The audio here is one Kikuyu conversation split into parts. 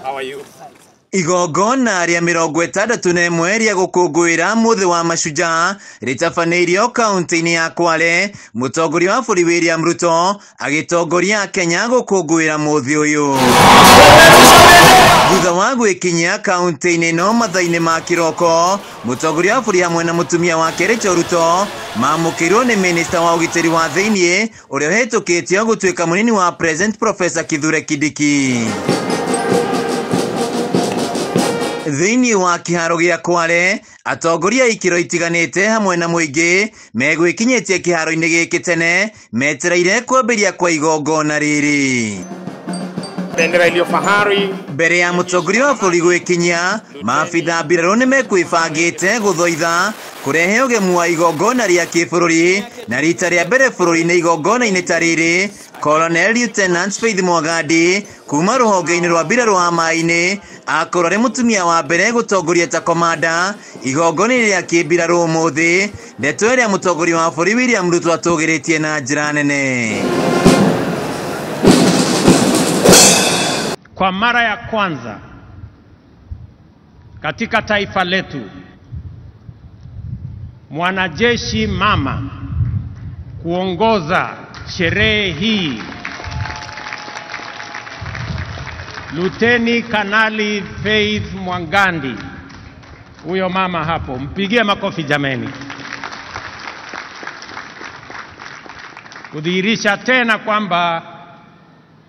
How are you? Igongona rĩa 61 rĩa gũkũngũĩra mũthĩ wa mashujaa rĩtabanĩirio kaunti-inĩ ya Kwale. Mũtongoria wa bũrũri William Ruto agĩtongoria Kenya gũkũngũĩra mũthĩ ũyũ. Thutha wa gwĩkinyia kaunti-inĩ ĩno mathaa-inĩ ma kĩroko, mũtongoria wa bũrũri hamwe na mũtumia wake Rachel Ruto mamũkĩirwo nĩ minista wa ũgitĩri wa thĩiniĩ ũrĩa ũhĩtũkĩtio gũtuĩka mũnini wa President Professor Kithure Kindiki. Thĩinĩ wa kĩharo gĩa Kwale, atongoria a ikĩro itiganĩte hamwe na mũingĩ megwĩkinyĩtie kĩharo-inĩ gĩkĩ tene metereire kwambĩrĩria kwa igongona rĩrĩ. Bendera iliyo fahari. Mbere ya mũtongoria wa bũrũri gwĩkinyia, maabitha mbirarũ nĩmekwĩbangĩte gũthoitha kũrehe ũgemu wa igongona rĩa kĩbũrũri na rita rĩa mbere bũrũri-inĩ igongona-inĩ ta rĩrĩ. Colonel Lieutenant Faith Mwagandi kuma rũhonge-inĩ rwa mbirarũ wa maĩ-inĩ akorwo arĩ mũtumia wa mbere gũtongoria ta komanda igongona-inĩ rĩa kĩmbirarũ ũmũthĩ, ndeto ĩrĩa mũtongoria wa bũrũri William Ruto atũgĩrĩtie na njĩra nene. Kwa mara ya kwanza katika taifa letu, mwanajeshi mama kuongoza sherehe hii, Luteni Kanali Faith Mwangandi. Huyo mama hapo, mpigie makofi jameni. Kudhihirisha tena kwamba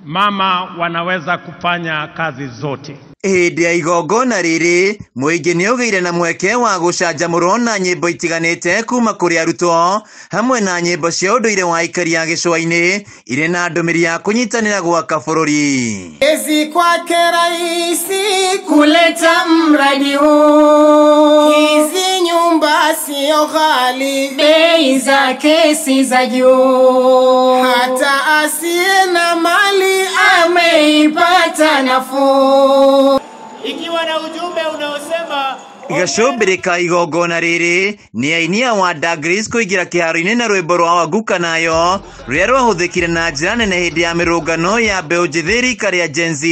mama wanaweza kufanya kazi zote. Hĩndĩ ya igongona rĩrĩ, mũingĩ nĩũgĩire na mweke wa gũcanjamũrwo na nyĩmbo itiganĩte kuma kũrĩ arutwo hamwe na nyĩmbo cia ũndũire wa aikari a gĩcũa-inĩ irĩ na ndũmĩrĩri ya kũnyitanĩra gwaka bũrũri. Ezi kwake raisi kuleta mradi huu, hizi nyumba sio ghali, bei zake si za juu, hata asiye na mali ameipata nafuu. Ikiwa na ujumbe unaosema Gacũmbĩrĩ ka igongona rĩrĩ nĩ aini a Wanda Grace kũingĩra kĩharo-inĩ na rwĩmbo rwa Wanguka Nayo rũrĩa rwahũthĩkire na njĩra nene hĩndĩ ya mĩrũngano ya mbeũ njĩthĩ rika rĩa Gen Z,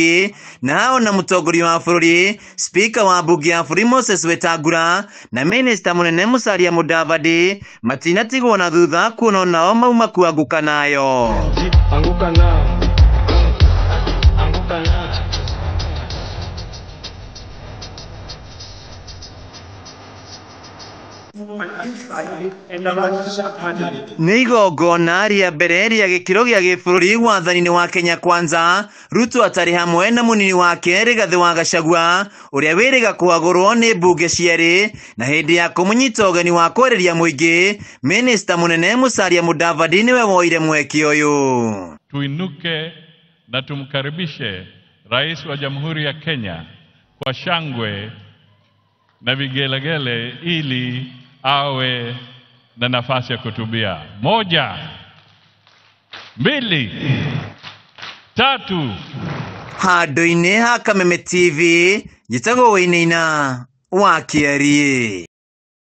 na hao na mũtongoria wa bũrũri, Spika wa mbunge ya bũrũri Moses Wetangula na minista mũnene Musalia Mudavadi matinatigwo na thutha kuona nao mauma kuanguka nayo. Anguka nao. Anguka nao. Nĩ igongona rĩa mbere rĩa gĩkĩro gĩa gĩbũrũri wathani-inĩ wa Kenya Kwanza, Ruto atarĩ hamwe na mũnini wake Rigathĩ wa Gachagua ũrĩa wĩrĩga kũhagũrwo nĩ mbunge cierĩ, na hĩndĩ ya kũmũnyita ũgeni wa kwarĩria mũingĩ, minista mũnene Musalia Mudavadi nĩwe woire mweke ũyũ. Tuinuke na tumkaribishe Rais wa Jamhuri ya Kenya kwa shangwe na vigelegele ili awe na nafasi ya kuhutubia. 1, 2, 3. Handũ-inĩ ha Kameme TV, njĩtagwo Wainaina wa Kĩarie.